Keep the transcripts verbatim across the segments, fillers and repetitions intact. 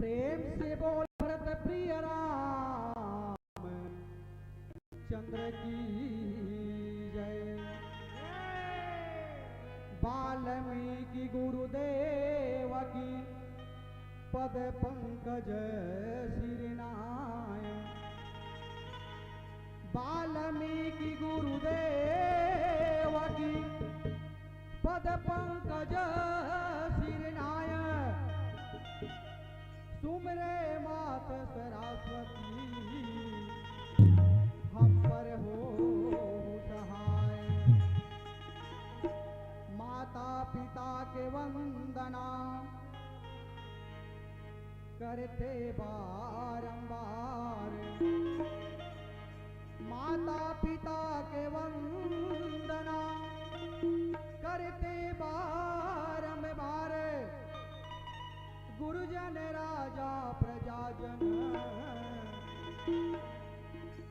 प्रेम से बोल भरत प्रिय राम चंद्र की जय। वाल्मीकि गुरुदेव की पद पंकज सिरनाय। वाल्मीकि गुरुदेव की पद पंकज सिरनाय। सुमिरे मात सरस्वती हम पर हो सहाय। माता पिता के वंदना करते बारंबार। माता पिता के वंदना करते बारंबार। गुरुजन राजा प्रजाजन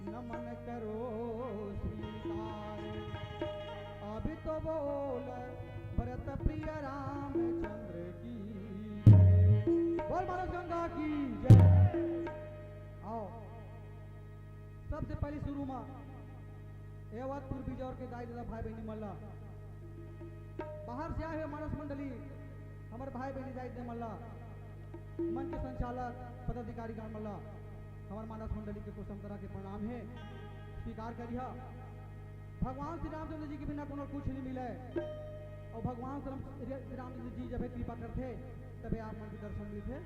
नमन करो स्वीकार। अभी तो बोल भरत प्रिय रामचंद्र की जय। बोल मानस गंगा की जय। आओ, सबसे पहले शुरू में एवतपुर बिजौर के दाई ददा भाई बहनी मन ला, बाहर से आए हुए मानस मंडली, हमर भाई बहनी दाई ददा मन ला, मंच के संचालक पदाधिकारी गण मन ला, हमर मानस मंडली के कोसम करा के प्रणाम हे, स्वीकार करिहा। भगवान श्री रामचंद्र जी के बिना कोनो कुछ नहीं मिले, और भगवान श्री राम, श्री रामचंद्र जी जब कृपा करथे तबे आप मन के दर्शन मिलथे।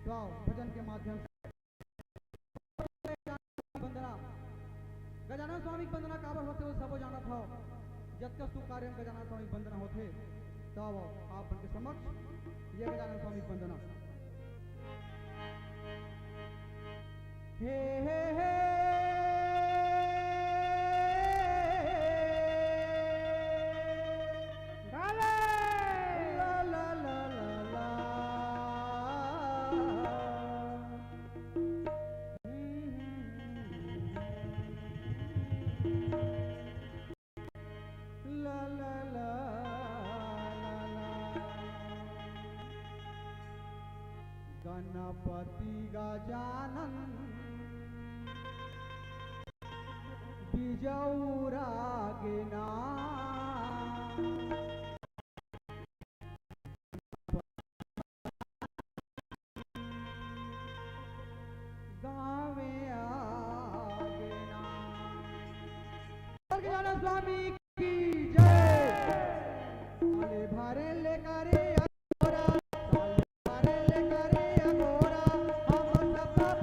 तो आओ, भजन के माध्यम से वंदना। गजानन स्वामी के वंदना काबर होथे, वो सबो जानत हव। जतका शुभ कार्य में गजानन स्वामी के वंदना होथे। तो आओ, आप मन के समक्ष ये गजानन स्वामी के वंदना। हे, हे, हे। गाले। ला, ला, ला, ला, ला। ला, ला, ला, ला, ला। गणपति गजानन बिजौरा के नाम। गावे आगे ना। गजानन स्वामी की जय। साले भरे ले करे अघोरा, साले भरे ले करे अघोरा, हम सब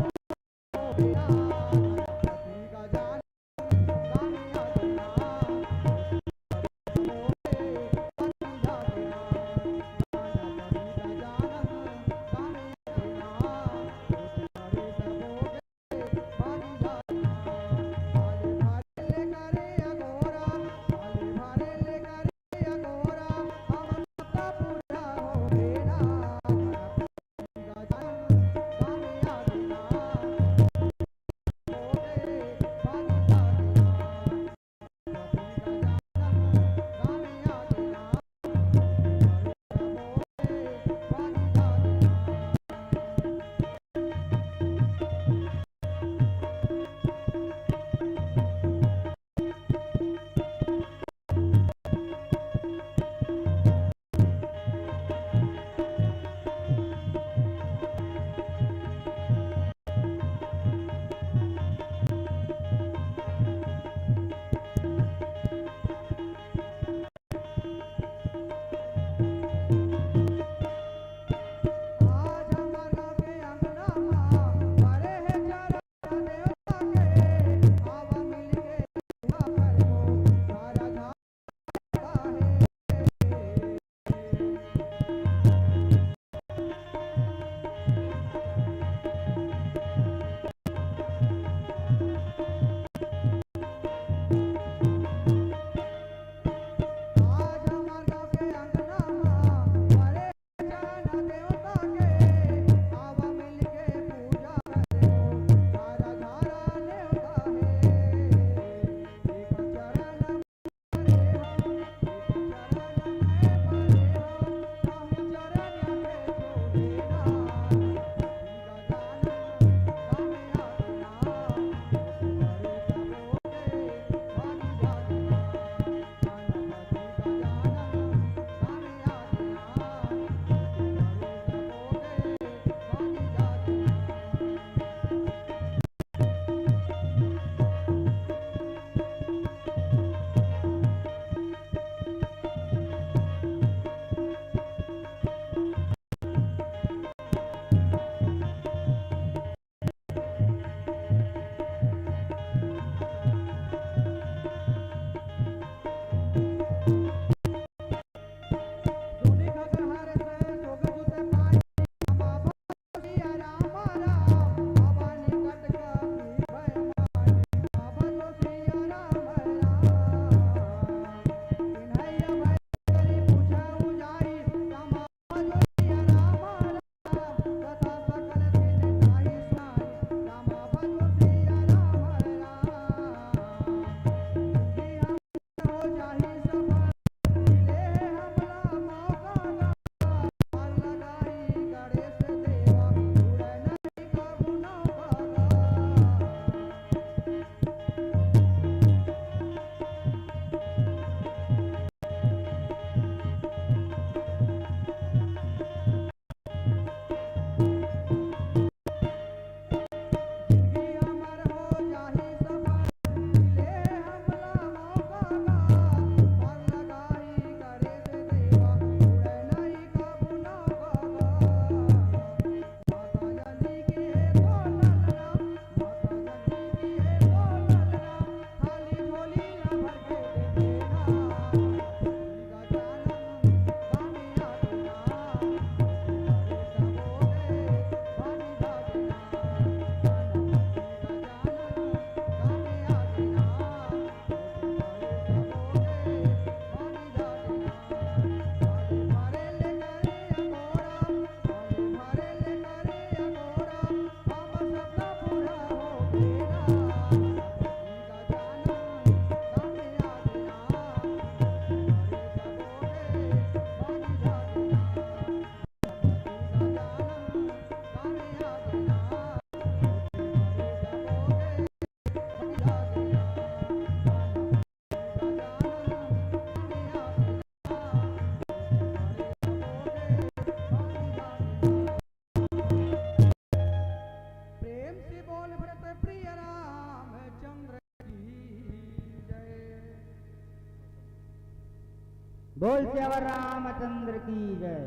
बोल सियावर रामचंद्र की जय।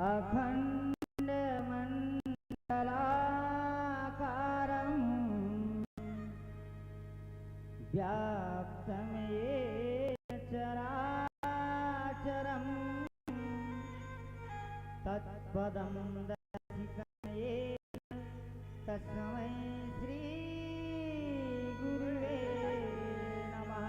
अखंड मंडलाकारं व्याप्तं येन चराचरं तत्पदं दर्शितं येन तस्मै श्री गुरुवे नमः।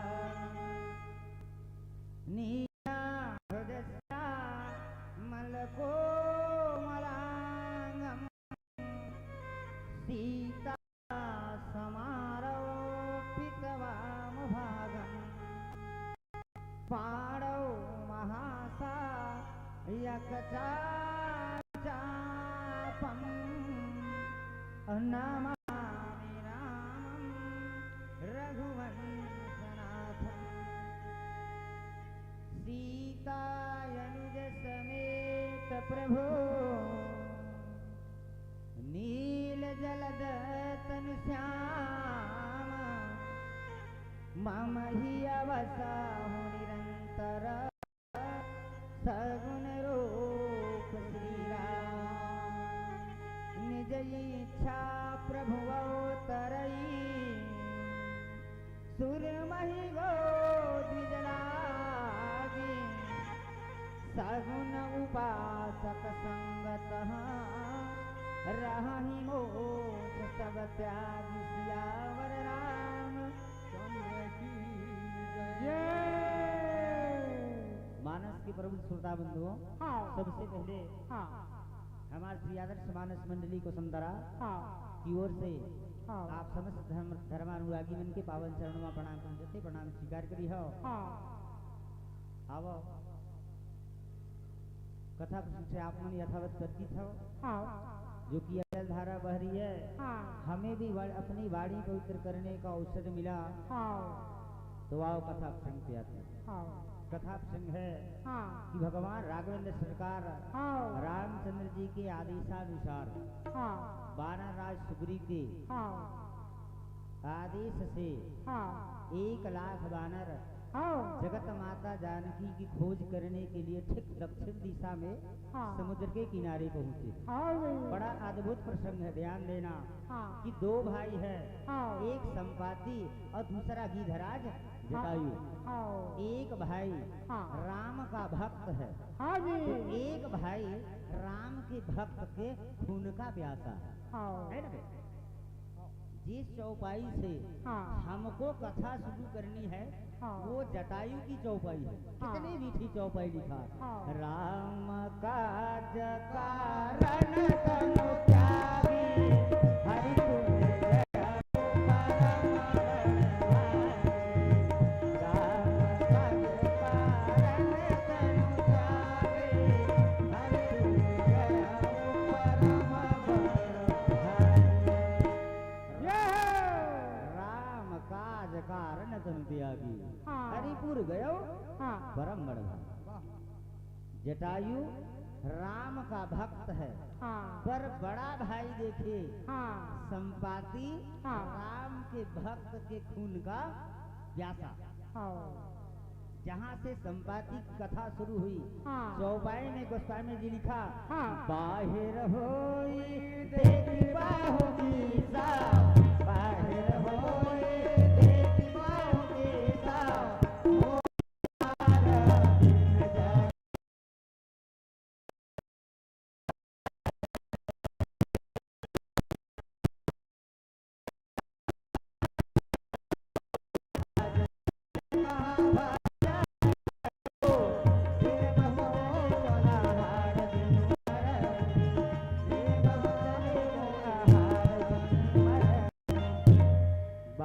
नीलांबुजश्यामलकोमलांगं सीता समारोपितवामभागम्। पाणौ महासायकचापं नमामि रामं रघुवंशनाथम्। सीतायनुजसमेत प्रभो नीलजलदतनुश्याम मम हियवसहु निरंतर सगुन रूप श्री राम। निज इच्छा प्रभु अवतरई सुर महि गो द्विज लागी। सगुन उपासक संगत रहहि मोक्ष सब त्यागी। सियावर रामचंद्र की जय। मानस के प्रभु श्रोता बंधुओं, हाँ। सबसे पहले हाँ। हमार श्री आदर्श मानस मंडली को संतरा हाँ। की ओर से हाँ। आप समस्त धर्म, धर्मानुरागी मन के पावन चरणों में प्रणाम करते, प्रणाम स्वीकार करी हो। हाँ। आवो। कथा प्रसंग से आप मन यथावत परिचित हो। हाँ। जो कि अटल धारा बह रही है। हाँ। हमें भी वा-, अपनी वाणी पवित्र करने का अवसर मिला। हाँ। तो आओ कथा प्रसंग पे आते हैं। हाँ। कथा प्रसंग है हाँ। कि भगवान राघवेंद्र सरकार हाँ। रामचंद्र जी के आदेशानुसार हाँ। बानर राज सुग्रीव के हाँ। आदेश से हाँ। एक लाख बानर हाँ। जगत माता जानकी की खोज करने के लिए ठीक दक्षिण दिशा में हाँ। समुद्र के किनारे पहुंचे। हाँ। बड़ा अद्भुत प्रसंग है, ध्यान देना हाँ। कि दो भाई है, हाँ। एक संपाति और दूसरा गीधराज जटायु। हाँ। एक भाई हाँ। राम का भक्त है, हाँ जी। तो एक भाई राम के भक्त के खून का प्यासा है, हाँ। है ना भाई? जिस चौपाई से हाँ। हमको कथा शुरू करनी है, हाँ। वो जटायु की चौपाई है। हाँ। कितनी मीठी चौपाई लिखा। हाँ। राम काज कारण तनु त्यागी, हरि गुण गया परम बल भागी। राम काज कारण तनु त्यागी, हरि गुण गया परम बल भागी। ये है। राम काज कारण तनु त्यागी, हाँ। हरिपुर गयो हाँ। परम बल भागी। जटायु राम का भक्त है, हाँ। पर बड़ा भाई देखे हाँ। संपाति हाँ। राम के भक्त के खून का प्यासा। हाँ। जहाँ से संपाति की कथा शुरू हुई, हाँ। चौपाई में गोस्वामी जी लिखा, हाँ। बाहिर होई देखि बाहु दीसा, बाहिर होई देखि बाहु दीसा, ओ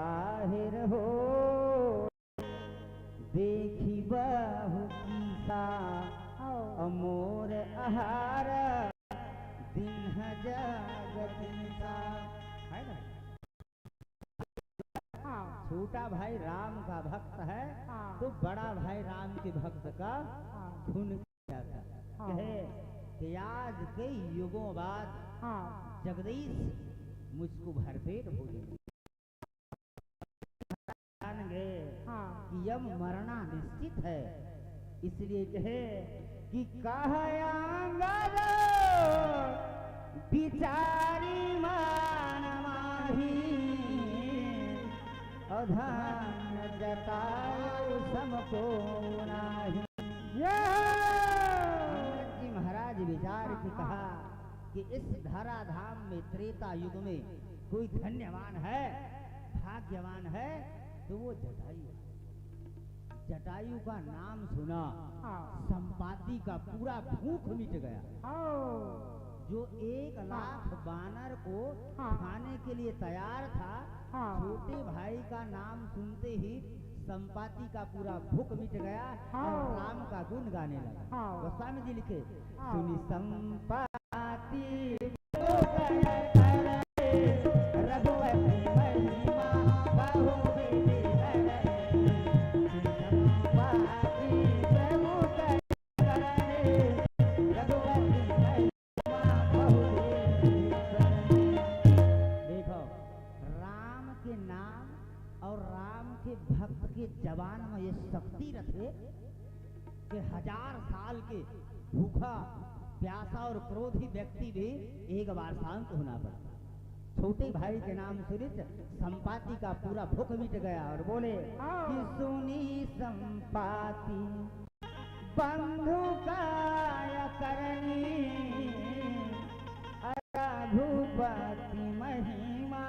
बाहिर हो देखि बाहु दीसा, अमोर आहार दीन्ह जगदीसा। है ना? हाँ। छोटा भाई राम का भक्त है, हाँ। तो बड़ा भाई राम के भक्त का हाँ। खून पिया था। हाँ। कहे कि आज कई युगों बाद हाँ। जगदीश मुझको भरपेट भोजन दिया। जान गए हाँ। कि अब मरना निश्चित है, इसलिए कहे कि कह आंगद बिचारी मन माही, और धन जटायु सम को नाही। ये अंगद जी महाराज विचार की कहा कि इस धराधाम में, त्रेता युग में कोई धन्यवान है, भाग्यवान है, तो वो जटायु है। जटायु का नाम सुना, हाँ। संपाति का पूरा भूख मिट गया। हाँ। जो एक लाख बानर को हाँ। खाने के लिए तैयार था, हाँ। छोटे भाई का नाम सुनते ही संपाति का पूरा भूख मिट गया हाँ। और राम का गुण गाने लगा। हाँ। गोस्वामी जी लिखे, हाँ। सुनि संपाति देखो, राम के नाम और राम के भक्त के जबान में ये शक्ति रथे कि हजार साल के भूखा, प्यासा और क्रोधी व्यक्ति भी एक बार शांत होना पड़ता। छोटे भाई के नाम सुनित संपाति का पूरा भूख मिट गया और बोले कि सुनी संपाति बंधु काय करनी, रघुपति महिमा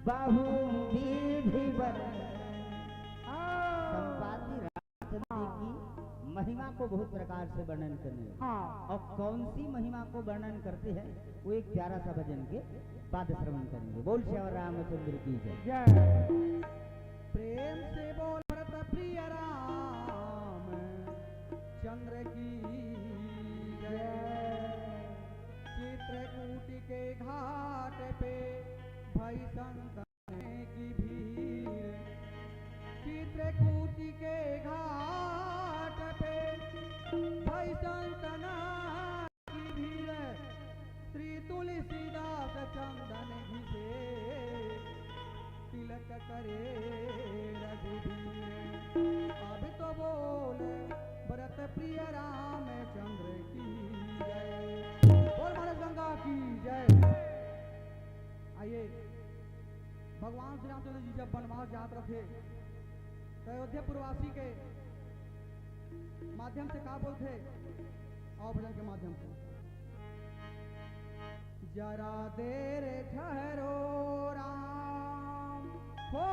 बहुविधि वर्णन। संपाति रामचंद्र जी की महिमा को बहुत प्रकार से वर्णन करने लगे। हाँ। और कौन सी महिमा को वर्णन करते हैं, वो एक प्यारा सा भजन के बाद श्रवण करेंगे। बोल श्यावर रामचंद्र की जय। जय। प्रेम से बोल भरत प्रिय राम चंद्र की जय। चित्रकूट के घाट पे भई संतन की भीड़, चित्रकूट के घाट पे भई संतन की भीड़, श्री तुलसीदास चंदन घिसे, तिलक करे रघुबीर। अब तो बोल भरत प्रिय रामचंद्र की जय। बोल मानस गंगा की जय। आइए, भगवान श्री रामचंद्र जी जब वनवास जात रथे, तो अयोध्या पुरवासी के माध्यम से का बोलथे? और भजन के माध्यम से, जरा देर ठहरो राम, हो,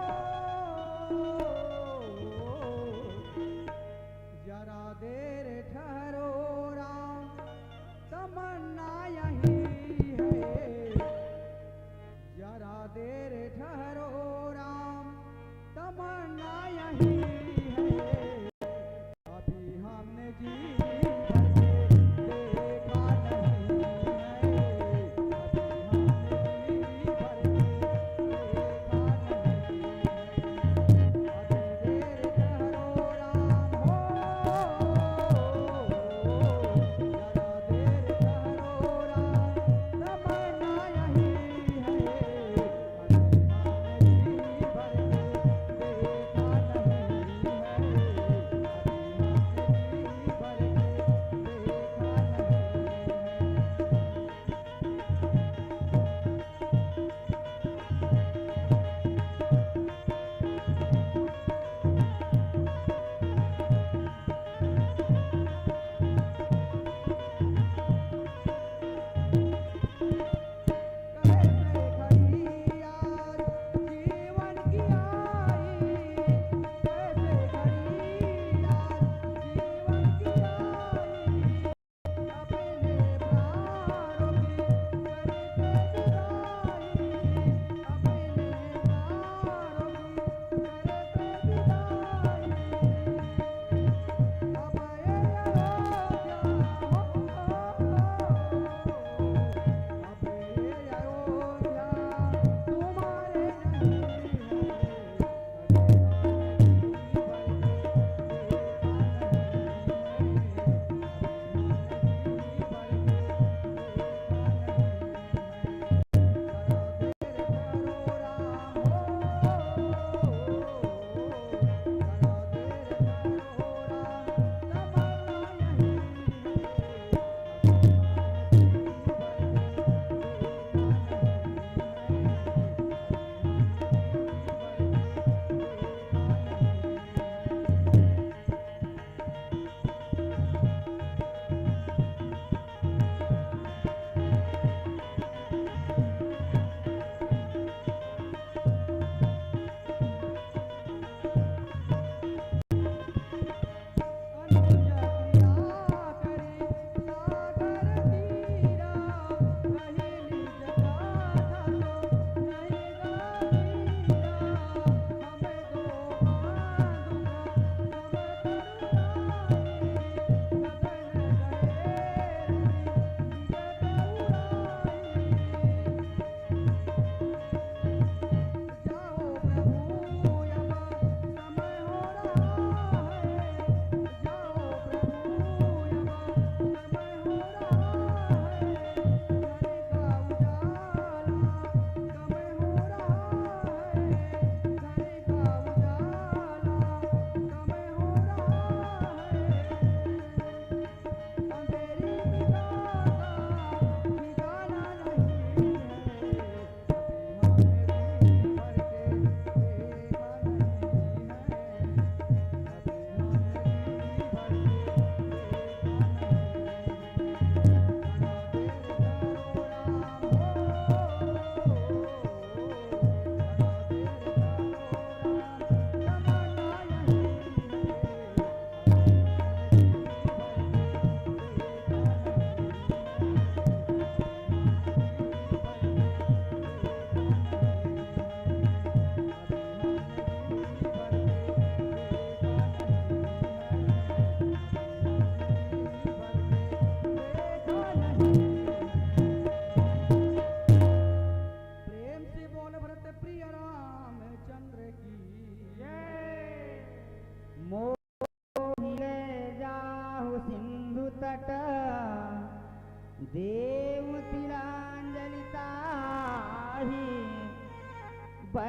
जरा देर ठहरो राम, तमन्ना यही है। जरा देर ठहरो राम, तमन्ना यही है। अभी हमने जी भर के देखा नहीं है। अभी हमने जी भर के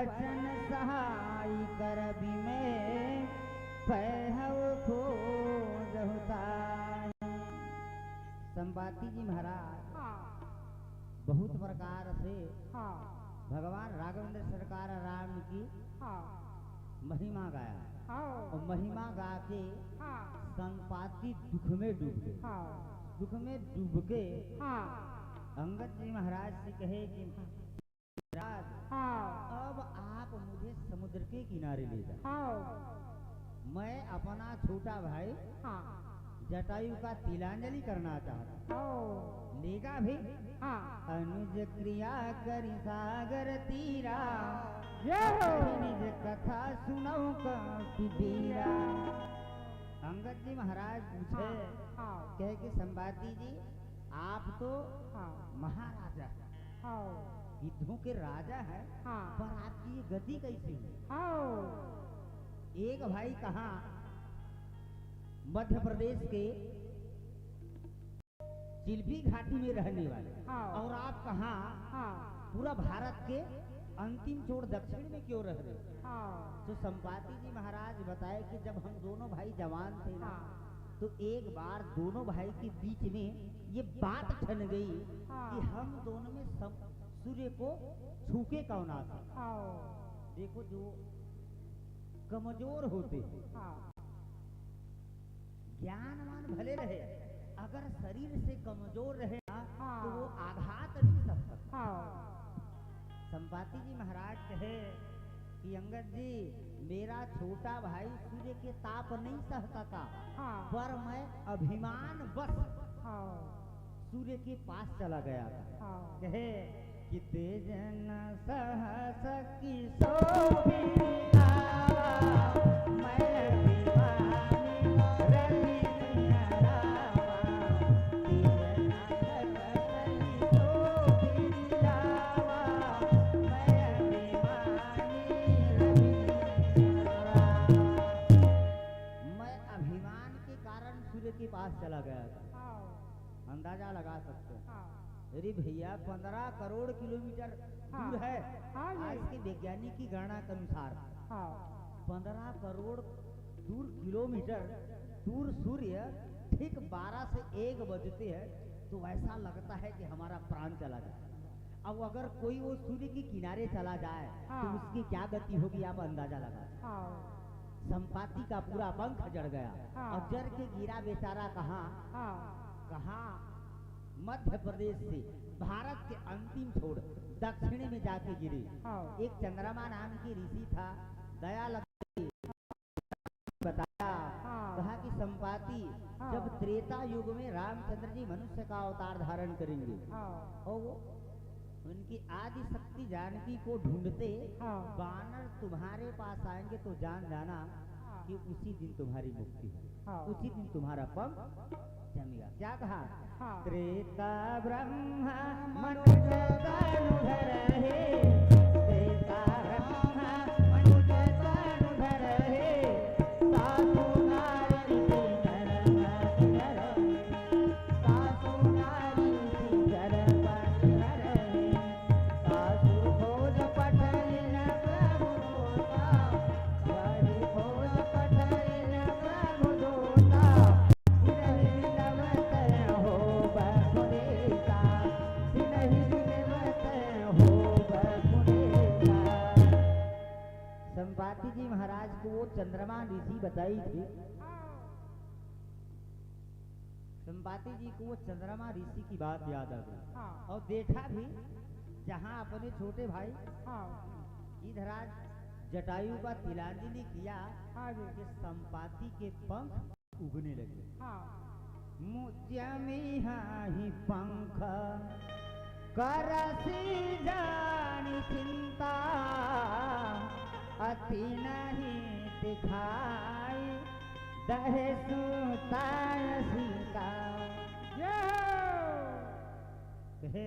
बचन सहाय कर बिमे, पैहव खोजहु ताहि। संपाति जी महाराज हाँ। बहुत प्रकार से हाँ। भगवान राघवेंद्र सरकार राम की हाँ। महिमा गाया। हाँ। और महिमा गा के हाँ। संपाति दुख में डूब गए। हाँ। दुख में डूब के हाँ। अंगद जी महाराज से कहे कि महाराज, हाँ। अब आप मुझे समुद्र के किनारे ले जाओ। हाँ। मैं अपना छोटा भाई हाँ। जटायु का तिलांजलि करना चाहता हूँ। हाँ। लेगा भी? हाँ। अनुज क्रिया करि सागर तीरा, ये हो। निज कथा सुनउ कपि बीरा। अंगद जी महाराज पूछे, हाँ। हाँ। कहे कि संपाति जी, आप तो हाँ। महाराजा हैं, हाँ। युद्धों के राजा हैं, हाँ। पर आपकी ये गति कैसे हुई? हाँ। एक भाई कहाँ मध्य प्रदेश के चिल्फी घाटी में रहने वाले हाँ। और आप कहाँ हाँ। पूरा भारत के अंतिम छोर दक्षिण में क्यों रह रहे हो? हाँ। तो संपाति जी महाराज बताए कि जब हम दोनों भाई जवान थे ना, हाँ। तो एक बार दोनों भाई के बीच में ये बात ठन गई हाँ। कि हम दोनों में सम-, सूर्य को छू के कौन आ सकता। हाँ। देखो, जो कमजोर होते हैं, हाँ। ज्ञानवान भले रहे, अगर शरीर से कमजोर रहे ना, हाँ। तो वो आघात नहीं सह सकता। हाँ। संपाति जी महाराज कहे कि अंगद जी, मेरा छोटा भाई सूर्य के ताप नहीं सहता था, हाँ। पर मैं अभिमान बस हाँ। सूर्य के पास चला गया था। हाँ। कहे कि तेज न सह सकी सो भी आवा, मैं अभिमानी रवि सिंह रावा। तेज न सह सकी सो भी आवा, मैं अभिमानी रवि सिंह रावा। मैं अभिमान के कारण सूर्य के पास चला गया था। हाँ। अंदाजा लगा सकते हैं। हाँ। अरे भैया, पन्द्रह करोड़ किलोमीटर हाँ। दूर है। हाँ जी। आज के वैज्ञानिक की गणना के अनुसार हाँ। पन्द्रह करोड़ दूर किलोमीटर दूर सूर्य ठीक बारह से एक बजते हैं, तो ऐसा लगता है कि हमारा प्राण चला जाए। अब अगर कोई वो सूर्य के किनारे चला जाए, हाँ। तो उसकी क्या गति होगी, आप अंदाजा लगा सकते हैं। हाँ। संपाति का पूरा पंख जड़ गया हाँ। और जड़ के गिरा बेचारा कहाँ, हाँ। कहाँ मध्य प्रदेश से भारत के अंतिम छोर दक्षिण में जाके गिरे। हाँ। एक चंद्रमा नाम की ऋषि था, दया लग बताया, हाँ। कहा कि संपाति, हाँ। जब त्रेता युग में रामचंद्र जी मनुष्य का अवतार धारण करेंगे हाँ। और वो उनकी आदि शक्ति जानकी को ढूंढते हाँ। बानर तुम्हारे पास आएंगे तो जान जाना हाँ। कि उसी दिन तुम्हारी मुक्ति है, हाँ। उसी दिन तुम्हारा पंख जमेगा। क्या कहा? हाँ। त्रेता ब्रह्मा मनुज तनु धरहे, त्रेता ब्रह्मा मनुज तनु धरहे, सासु नारी धरम धरहे, सासु नारी धरम धरहे। सासु भोज पठलिन प्रभु दोता, सासु भोज पठलिन प्रभु दोता। सिरहि बिनवत हो बपुनेता, सिरहि बिनवत हो बपुनेता। संपाति जी महाराज को वो चंद्रमा ऋषि बताई थी। संपाति जी को वो चंद्रमा ऋषि की बात याद आ गई। हाँ। और देखा भी, जहाँ अपने छोटे भाई हाँ। गिद्धराज जटायु का तिलांजलि किया हाँ जी। कि संपाति के पंख उगने लगे। हाँ। मुजमिहाही पंख करसी जानी चिंता, अति नहीं दिखाई दहे सुताय सीता। ये हो। कहे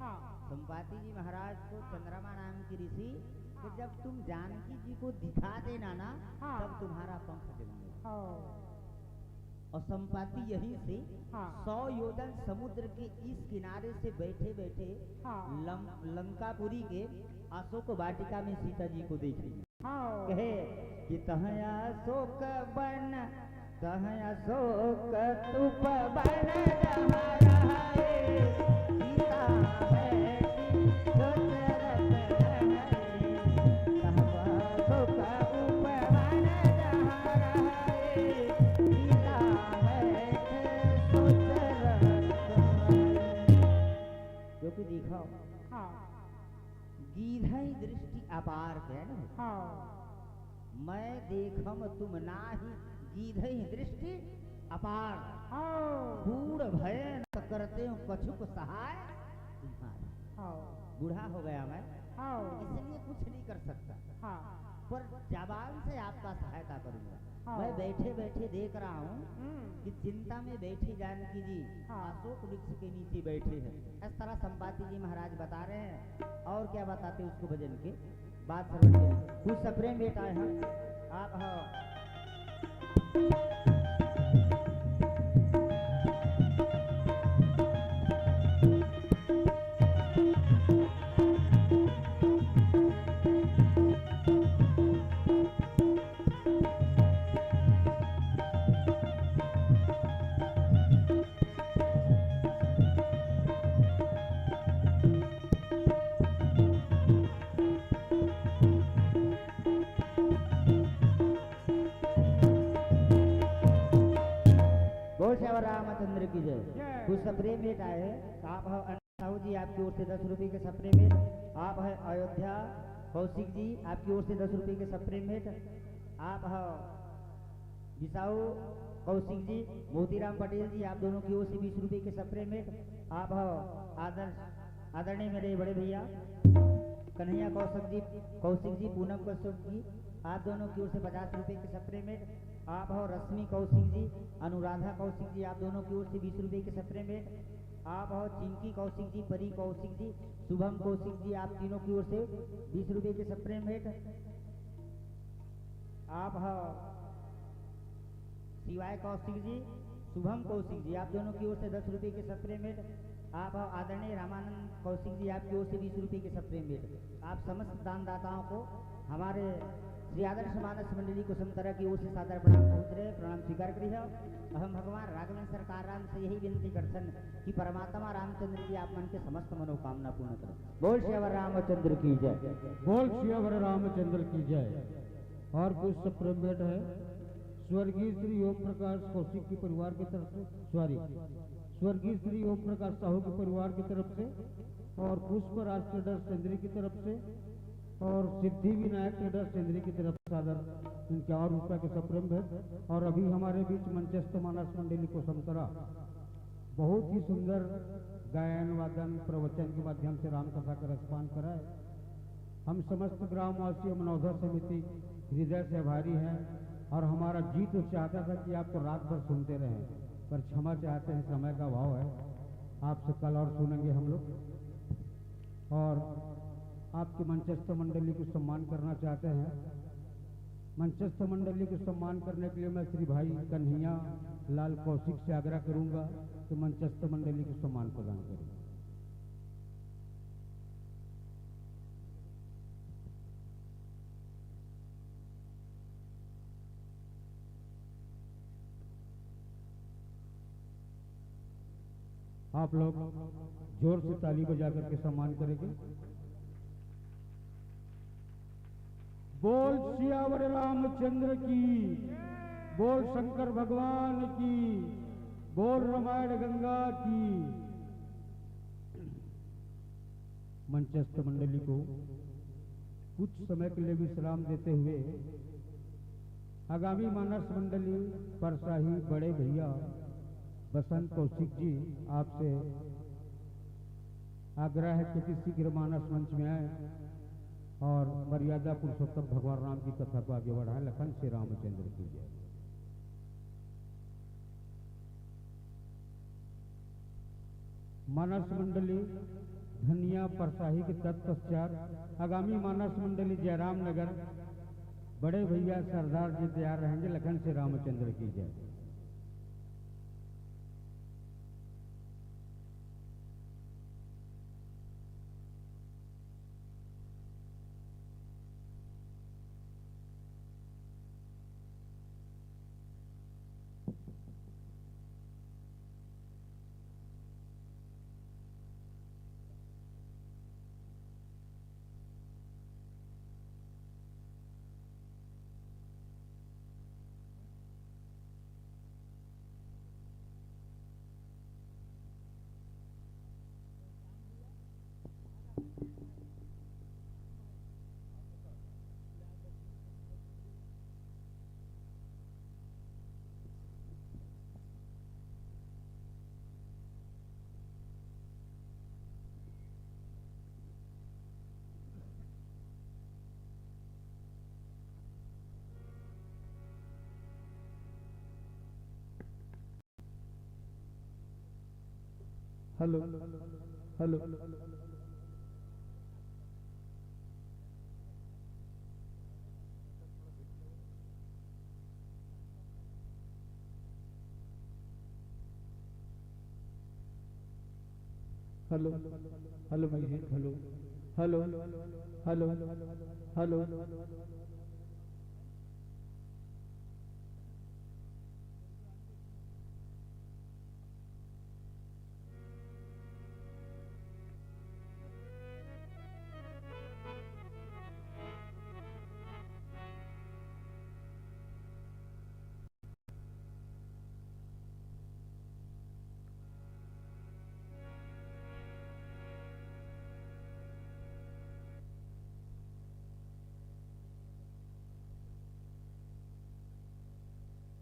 हाँ। संपाति जी महाराज को चंद्रमा नाम की ऋषि कि हाँ। जब तुम जानकी जी को दिखा देना ना, हाँ। तब तुम्हारा पंख जमेगा। हाँ। और संपाति यहीं से हाँ। सौ योजन समुद्र के इस किनारे से बैठे बैठे हाँ। लम-, लंकापुरी के अशोक वाटिका में सीता जी को देख लिया। हाँ। कहे कि तह अशोक बन, तह अशोक तुप बन जहाँ रहे, सीता बैठी सोच रत रहे। तह अशोक उपवन जहाँ रहे, सीता बैठी सोच रत रहे। क्योंकि देखो, हाँ। गीधई दृष्टि अपार के ना। हाँ। मैं देखम तुम नाही, गीधई दृष्टि अपार। हाँ। बूढ़ भय न करते हो कछुक सहाय तुम्हारे। हाँ। बूढ़ा हो गया मैं, हाँ। इसलिए कुछ नहीं कर सकता। हाँ। पर जबान से आपका सहायता करूंगा। हाँ। मैं बैठे बैठे देख रहा हूँ हम्म। कि चिंता में बैठी जानकी जी हाँ। अशोक वृक्ष के नीचे बैठे हैं। इस तरह संपाति जी महाराज बता रहे हैं। और क्या बताते उसको भजन के बाद श्रवण करेंगे। कुछ सप्रेम भेंट आए हैं आप, हाँ। बोल सियावर रामचंद्र की जय। जय। कुछ सप्रेम भेंट आए हैं। आप हो अनंत साहू जी, आपकी ओर से दस रुपये के सप्रेम भेंट। आप है अयोध्या कौशिक जी, आपकी ओर से दस रुपये के सप्रेम भेंट। आप हो बिसाऊ कौशिक जी, मोतीराम पटेल जी, आप दोनों की ओर से बीस रुपये के सप्रेम भेंट। आप हो आदर-, आदरणीय मेरे बड़े भैया कन्हैया कौशिक जी, कौशिक जी, पूनम कौशिक जी, आप दोनों की ओर से पचास रुपये के सप्रेम भेंट। आप हो रश्मि कौशिक जी, अनुराधा कौशिक जी, आप दोनों की ओर से बीस रुपये के सप्रेम भेंट। आप हो चिंकी कौशिक जी, परी कौशिक जी, शुभम कौशिक जी, आप तीनों की ओर से बीस रुपये के सप्रेम भेंट। आप हो शिवाय कौशिक जी, शुभम कौशिक जी, आप दोनों की ओर से दस रुपये के सप्रेम भेंट। आप हो आदरणीय रामानंद कौशिक जी, आपकी ओर से बीस रुपये के सप्रेम भेंट। आप समस्त दानदाताओं को हमारे श्री आदर्श मानस मंडली कुसुमतरा की ओर से सादर प्रणाम पहुँच रहे, प्रणाम स्वीकार करिए। और हम भगवान राघवेंद्र सरकार राम से यही विनती करथन कि परमात्मा रामचंद्र जी आप मन के समस्त मनोकामना पूर्ण करें। बोल सियावर रामचंद्र की जय। बोल सियावर रामचंद्र की जय। और कुछ सप्रेम भेंट है स्वर्गीय श्री ओम प्रकाश कौशिक के परिवार की तरफ से, सॉरी, स्वर्गीय श्री ओम प्रकाश साहू के परिवार की तरफ से और पुष्प राज ट्रेडर्स चंद्री की तरफ से और सिद्धि विनायक ट्रेडर्स चंद्री की तरफ से सादर इक्यावन रुपये के सप्रेम भेंट। और अभी हमारे बीच मंचस्थ मानस मंडली कुसुमतरा बहुत ही सुंदर गायन, वादन, प्रवचन के माध्यम से राम कथा का रसपान कराए। हम समस्त ग्रामवासी एवं नवधा समिति हृदय से आभारी हैं और हमारा जी तो चाहता था कि आपको रात भर सुनते रहें, पर क्षमा चाहते हैं, समय का अभाव है। आपसे कल और सुनेंगे हम लोग। और आपकी मंचस्थ मंडली को सम्मान करना चाहते हैं। मंचस्थ मंडली को सम्मान करने के लिए मैं श्री भाई कन्हैया लाल कौशिक से आग्रह करूंगा कि मंचस्थ मंडली को सम्मान प्रदान करें। आप लोग जोर से ताली बजा करके सम्मान करेंगे। बोल सियावर रामचंद्र की, बोल शंकर भगवान की, बोल रामायण गंगा की। मंचस्थ मंडली को कुछ समय के लिए विश्राम देते हुए आगामी मानस मंडली परसाही बड़े भैया बसंत कौशिक जी, आपसे आग्रह है कि शीघ्र मानस मंच में आए और मर्यादा पुरुषोत्तम भगवान राम की कथा को आगे बढ़ाएं। लखन श्री रामचंद्र की जय। मानस मंडली धनिया परसाही के तत्पश्चात आगामी मानस मंडली जयराम नगर बड़े भैया सरदार जी तैयार रहेंगे। लखन श्री रामचंद्र की जय। Hello, hello. Hello, hello, my head. Hello, hello, hello, hello.